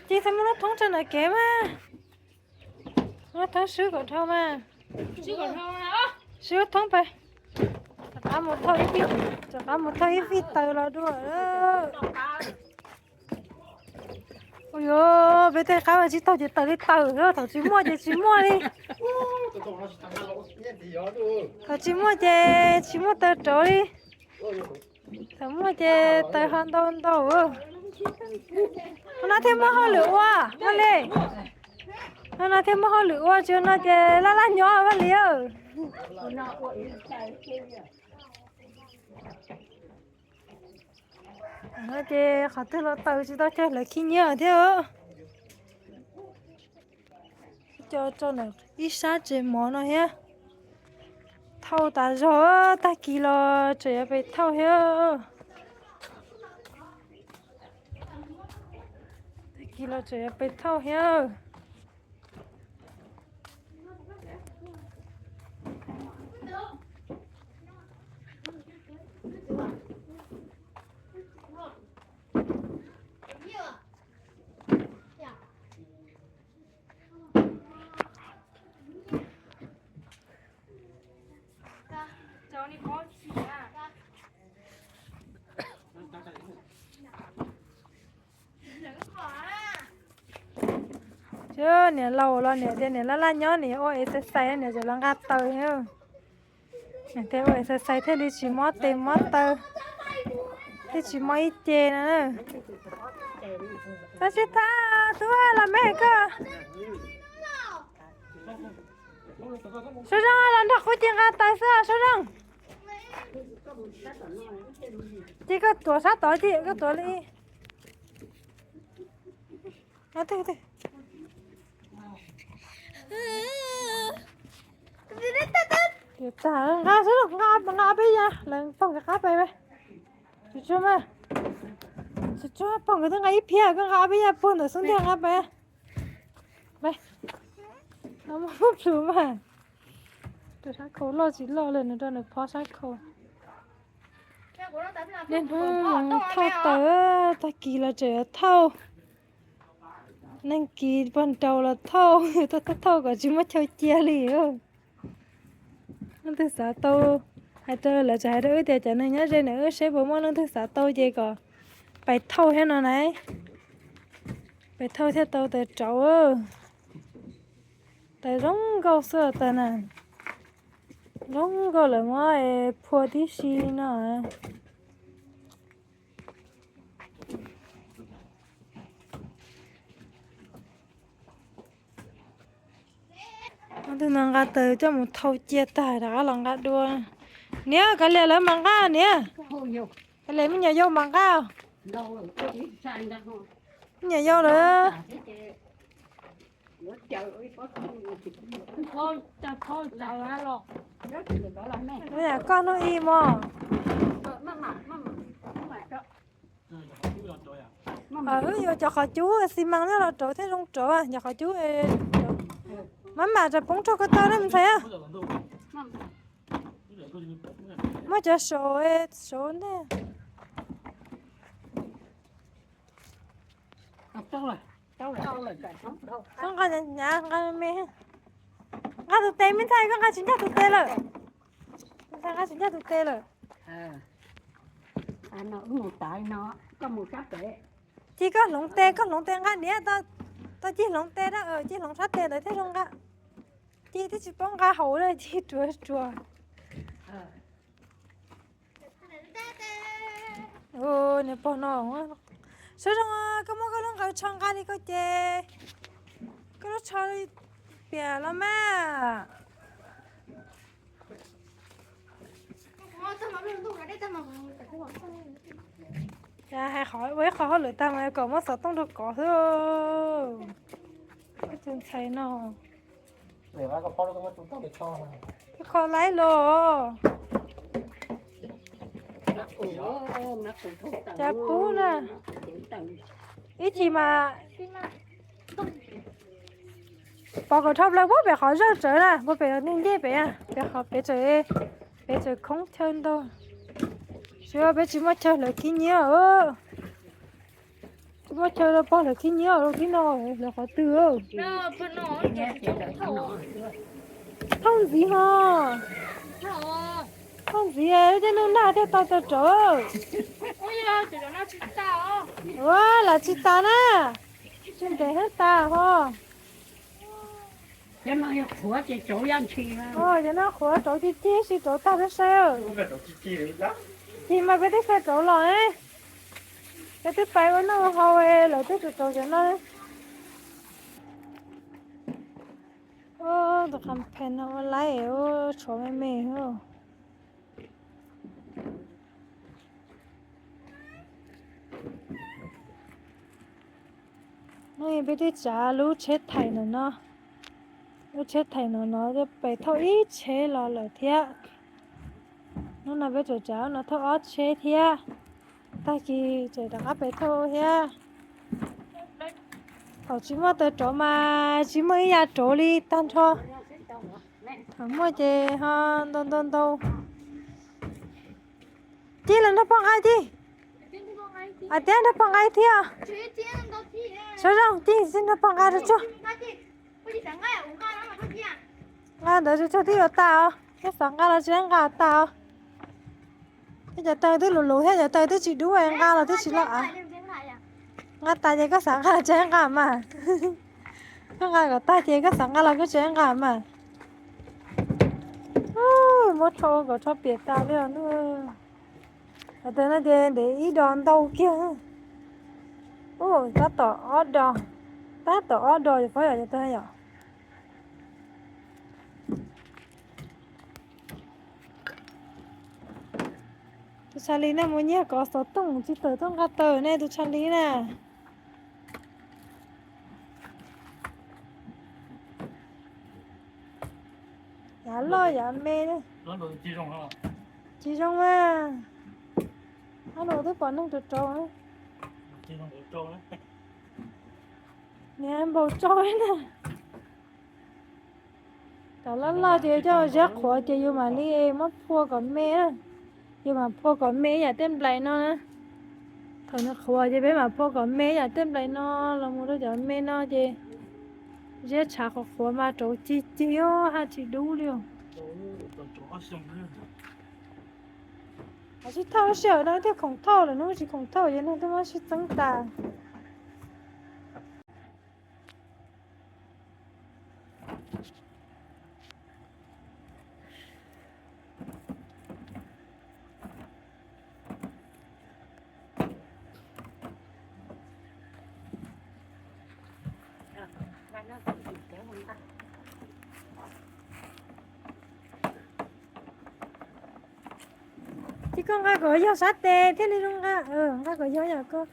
Ci txhob muab lub thoob rau ntawm kev mas. Lub thoob swb kom dhau mas. Swb lub thoob pais. Rov qab mus thauj ib fij, rov qab mus thauj ib fij taws los dua. Ua yuav peb tej qab mas tsis taug ces tawm li tawm, thaum tsis muaj ces tsis muaj li. Thaum tsis muaj ces tsis muaj taws rauv li. Thaum muaj ces taws ho ntau ntau. Hnub no thiaj muaj hauj lwm ua, Vaj Lis. Hnub no thiaj muaj hauj lwm ua, tsis no ces laj laj nyob Vaj Lis. No ces qhov twg los taws tsis tau chaw hlawv khib nyiab thiab. Coj rau ntawm ib sab tsev mov no thiab. Thauj tas zog, tag kis los tseem yuav pes thauj thiab. Tag kis los tseem yuav pes thauj thiab. Niam laus los niam tias niam laj laj nyob niam ua exercise niam tseem los nqa taws. Niam tias ua exercise thiaj li tsis mob tes mob taw, thiaj tsis mob ib ce no. Tab sis thab tub los me koj. Suab Zoo los nrog qub ci nqa taws xwb Suab Zoo. Ces koj tuav sab tod ces koj tuav li. Tag, nqa xwb, nqa, nqa peb yas, lawv pog nkawd qab pais. Tsis tsuag mas, tsis tsuag, pog nkawd twb nqa ib phiab, koj nqa peb yas puag ntawm xub ntiag nqa pais. Muab plhws mas. Rau sab khau loj tsis loj li, nws rau nws phob sab khau. Niaj hnub thauj taws, tag kis los tseem yuav thauj. Neeg kis pog nraud los thauj, thauj thauj kom tsis muaj chaw cia li. Leej twg xav tau, hais rau lawv, txawm hais rau wb tias cov neeg nyob ze ntawm wb seb puas muaj leej twg xav tau ces kom pais thauj thiab no na. Pais thauj thiaj tau taws rauv. Taws zoo nkauj xwb taws na. Zoo nkauj lawm muab phua tib si no. Ob tug no nqa taws coj mus thau cia tag rov qab los nqa dua. Niam, kav liam lawv mam nqa niam. Kav liam me nyuam yaus mam nqa. Me nyuam yaus lawm. Ua yam koj hnub ib mog. Wb yuav cov qhov cub xi mas nyob los rauv thiaj zoo rauv, cov qhov cub mab mam rau poob rau ko taw na me ntxhais. Muab cov saum, saum ntej. Koj nqa hnyav, nqa me, nqa tus tes me ntxhais, koj nqa tsis ncaj tus tes lawm. Nqa tsis ncaj tus tes lawm. Ci koj hloov tes, koj hloov tes nqa niam, tau ci hloov tes na, ci hloov sab tes ntawd thiaj zoo nqa. Ci thiaj tsis paub nqa hauv na, ci ruam ruam. Nws pog no, Suab Zoo, koj muab koj lub nqaws tsho nqa li koj ces, koj lub tsho piam los mas. Cas hais qhov ua ib qho hauj lwm tag mas kom muab xov tooj rau kov xwb. Tus ntxhais no, kho laib los. Cas pub na, ib chim mas pom kom dhau plaws puag pem qhov zawj tsawv na, puag pem ncej pem, pem qhov pem tseem, pem tseem khoob chaw ntau. Tsis, peb tsis muaj chaw hlawv khib nyiab. Muaj chaw rau pog lawv khib nyiab rau khib no, lawv qhov twg? Thauj ntxiv ho. Thauj ntxiv, tej nug nag thiaj tau tau rauv. Ua, lam tsis tas na. Tsis ntev thiaj tas ho. Cov no qhuav rauv cig cig, sim rauv tag peb saib. Cig mas peb twb saib rauv los. Peb twb pais ua noj ua haus, lawv twb rauv rauv cov no. Tus qhas phem no ua laib, tshuav me me. Hnub no peb twb tsav lub tsheb thais no no, lub tsheb thais no no twb pais thauj ib tsheb los lawm thiab. Hnub no peb tseem tsav no thauj ob tsheb thiab, tag kis tseem rov qab pais thauj thiab. Thaum tsis muaj taws rauv mas tsis muaj ib yam rauv li tag nrho. Thaum muaj ces ho ntau ntau ntau. Ci los nrog pog nqa ci. Ais tiab nrog pog nqa thiab. Sawv zoo ci, nrog pog nqa rau tsuag. Nqa ntawd rau tsuag twb yuav tas os, thiab xav nqa los tsis nqa tas os. Thiab cov taw twb luv luv thiab cov taw twb tsis dub, nqa los twb tsis loj av. Nqa tas ces koj xav nqa los tsis nqa mas. Koj nqa kom tag ces koj xav nqa los koj tsis nqa mas. Muab rho ua kom rho piam tas li os ntuj. Cov taw no ces ntev ib do ntau kiag. Tab tom ob do, tab tom ob do yom, phob yom, cov taw yom. Tus tshaj li na mus nyiag kov xov tooj tsis tawm tuaj nqa taws ne tus tshaj li na. Yav loj yav me. Tsis zoo a. Ab, no twb pom neeg rau rau. Niag npaum tsau na. Cov loj loj ces coj ziab qhuav ces yus mam li muab phua kom me na. Yus mam phua kom me ib yam tej nplais no na. Thaum nws qhuav ces peb mam phua kom me ib yam tej nplais no los mus rau cov me no ces ziab tshav qhuav qhuav mas rauv cig cig haj tsis dub li os. Sib thauj sij hawm no thiaj khoom thauj lawm, hnub tsis khoom thauj ces neeg twb muab sib txeeb tas. Ces koj nqa kom yog sab tes thiaj li zoo nqa, nqa kom yog yom koj.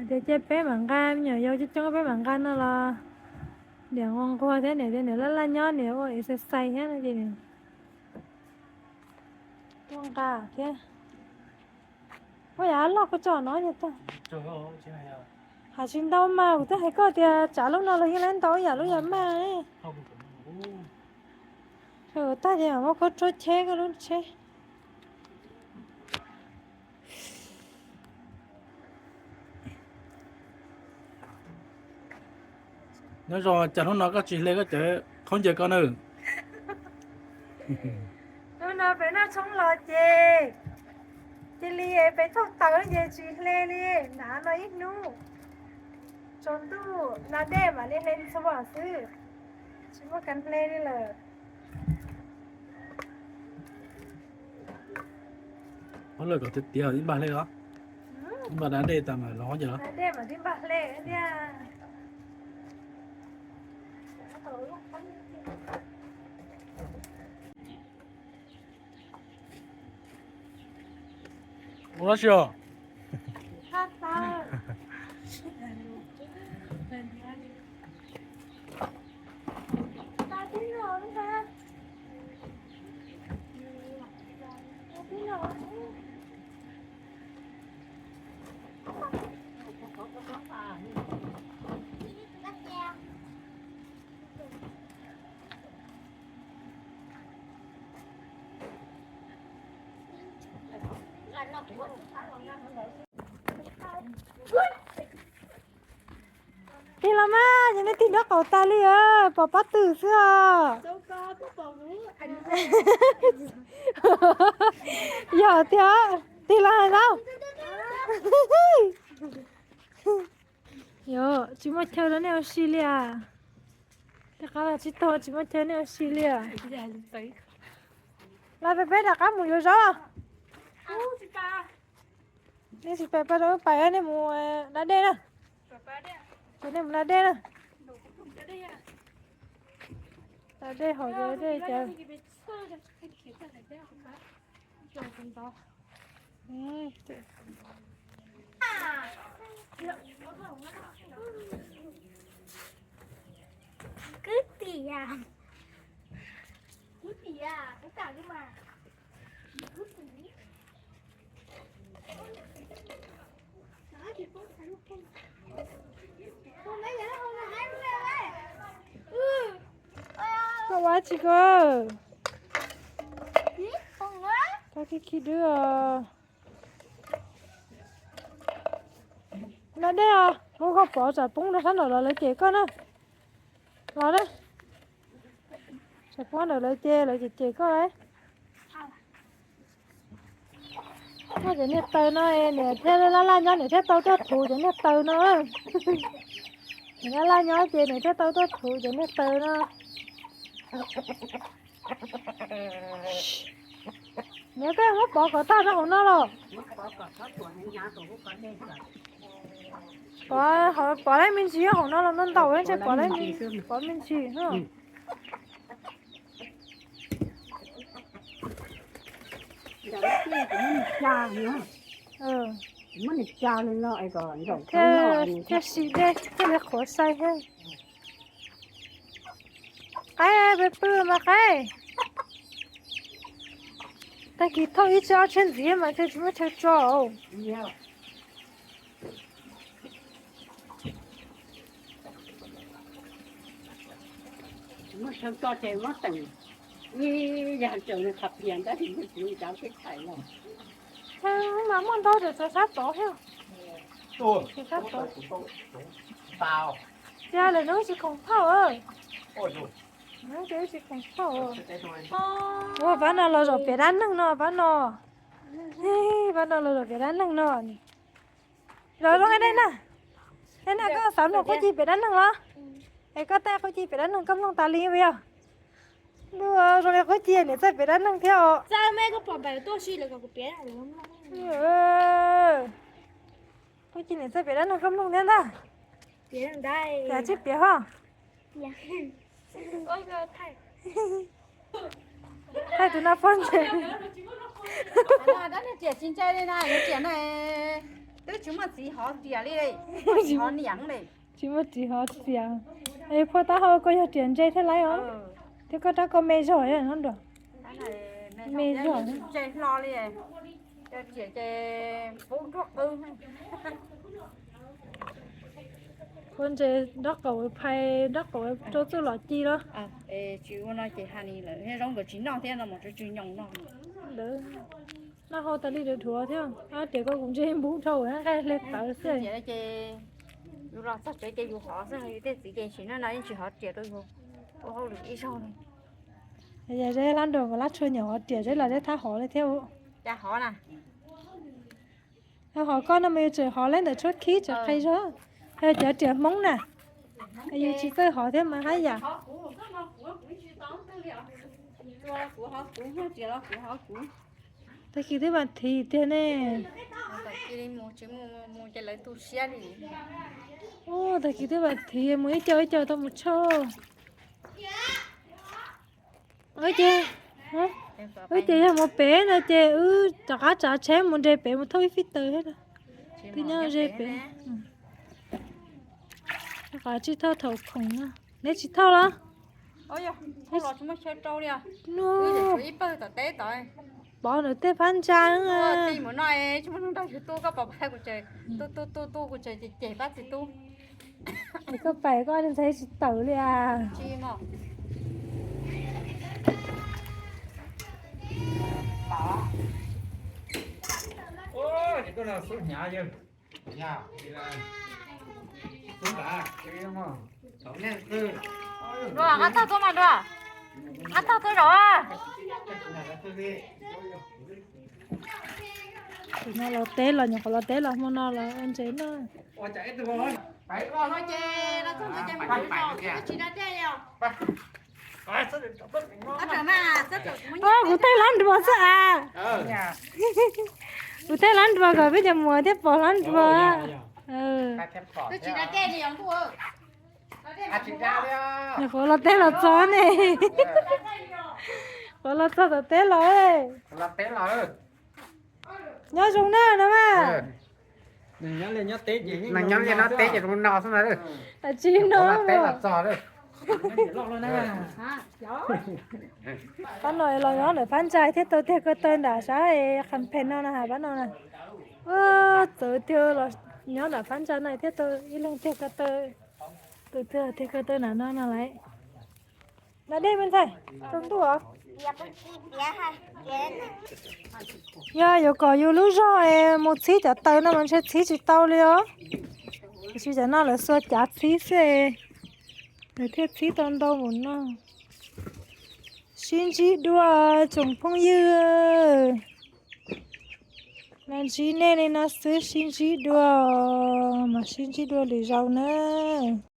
Tias cia peb mam nqa, me nyuam yaus coob coob peb mam nqa no los niam nquag nquag thiab niam tias niam laj laj nyob niam ua exercise thiab no ces niam tuaj nqa thiab. Ua yam loj kuv tso no ces tag. Hais tsis ntau mas kuv twb hais koj tias tsav lub no los yeej laib ntau ib yam lub yam maj. Tag ces mam muab khaub ruab cheb koj lub tsheb. Nyob zoo, cas hnub no koj tsis hle koj cov khaub ncaws koj na? Hnub no peb noj tshoob los ces cia li peb thauj taws ces tsis hle li, hnav no ib hnub, tsaus ntuj hnav dej mam li hle ntxhua xwb, tsis muaj kas hle li lawm. Ua lawm kom tiav tiav tib npaj hle os. Npaj da dej tas mam los yom. Ua dab tsi os? Tig los mas, yog nej tig nraub qaum tas li, pom pob tw xwb os. Yog tiag, tig los hais ntau. Yog tsis muaj chaw rau nej ua si li as. Tej qab los tsis tau, tsis muaj chaw nej ua si li as. Los peb, peb rov qab mus yuav zaub. Nej tsis pais, pab rau pais, nej mus da dej na. Ces nej mus da dej na. Da dej hauv, da dej cawv. Kwv tij, kwv tij, kwv tij mas. Koj ua tsi koj? Koj khib khib dwb os. Noj dej os, mus koj pov tsam poob rau sab nraum los lawv cem koj na. Los na. Tsam poob ntawm lawv ces lawv cem cem koj lauj. Muaj cov niag taw no, niam thiab laj laj nyob niam thiaj tau tuaj thuv cov niag taw no. Niam laj laj nyob ces niam thiaj tau tuaj thuv cov niag taw no. Niam, koj muab pov kom tag rau hauv no los? Pov, pov lawv me ntsis hauv no los ntau ntau, ntshe pov lawv, pov me ntsis. Thiaj, thiaj siv dej thiaj li qhuav sai thiab. Qaib, peb pw mas qaib. Tag kis thauj ib tsheb ob tsheb ntxiv mas thiaj tsis muaj chaw tso. Muaj chaw tso ces muab teem ib yam tsaws nws qhov phias ntawd, tsis muaj txiv tsav peb thaim los. Mas muaj ntau tseem txav sab tod thiab. Tseem sab tod. Yog lawm nws tsis khoom phauj. Nws tsis khoom phauj. Ua pab no los zaum piav dab neeg no pab no. Pab no los zaum piav dab neeg no. Los zoo dej na. Dej na, koj xav noj qub ci piav dab neeg los? Es koj tej qub ci piav dab neeg koj mloog tas li puas yog? Zoo li qub ci niam txawj piav dab neeg thiab os. Qub ci niam txawj piav dab neeg koj mloog thiab ntag. Piav tsis piav ho. Thaij tus no phob ntses. Dab neeg riam tsis ntse li na, yuav riam na, twb tsis muaj txiv hov riam li, tsis hov niam li. Tsis muaj txiv hov riam. Es phua taub hau koj yog riam ntse thiab lauj os. Thiab koj rab koj me zog no nrog. Me zog. Ntse hlo li. Riam ces pub nrog qw. Phua ntses nraub qaum phais nraub qaum rau txuj lom ci los. Tsis ua no ces ha ni lawm, zaub nkawd tsis noj thiab no mas tsuas tsw nyoos no. Noj hau tas li dhuav thiab, riam koj kuv ntse npub dhau nqaij hle tawv xwb. Ces yus los txog tsev ces yus hov xwb, yus tej txiv ces sim neej no yeej tsis hov riam rau yus ua hauj lwm ib zaug li. Yog Zeb lab nrog nkawd lab tshua nyuam hov riam, Zeb los Zeb thab hov li thiab. Cas hov na? Hov koj no mas yus tseem hov lawv ntawm tshuab khib tseem qis zog. Yog cov riam Hmoob na, yus tsis txawj hov thiab mas haj yam. Tag kis twb vas thiv tiag ne. Tag kis twb vas thiv mus ib co ib co tau mus tshauj. Wb ces, wb ces yog mus pem no ces wb rov qab tsav tsheb mus nres pem mus thauj ib fij taws thiab. Twb nyob ze pem. Rov qab tsis thauj thaum khoom no. Neb tsis thauj los? Pov ntawm tej phab ntsa. Tu tu tu tu kuv tseem cem cem pab txiv tub. Es koj pais koj ntxhais tsis tawm li as. Koj no xub hnyav yawg. Dua, qab tag tuaj mas Dua. Qab tag tuaj zaum. Tam no los teb los, nyuam qhuav los teb los hmo no los ua ntses noj. Kuv thaij hlab nruas xwb as. Kuv thaij hlab nruas kom peb cov muam thiaj pom hlab nruas. Nyuam qhuav los teb los txog ne. Qhuav los txog tom teb los. Nyob zoo na no mas. Neeg nyob liaj nyob teb ces zoo no xwb na. Tsis no. Pab no los nyob ntawm phab ntsa thiaj tau tiag ko taw nram sab qhas phem no na, pab no na. Txawv tiag los nyob nram phab ntsa no thiaj tau ib leeg tiag ko taw. Tus twg tiag ko taw nram no no lawm. Nram dej me ntxhais, tsaus ntuj os. Yog yuav kom yus lub zog es mus txhib cov taws no mas ntshe txhib tsis tau li os. Tiam sis cov no lawv xuas cav txhib xwb, lawv thiaj txhib tau ntau npaum no. Sib ntsib dua tsoom phooj ywg. Los ntsib nej li no xwb, sib ntsib dua, mas sib ntsib dua lwm zaus nawb.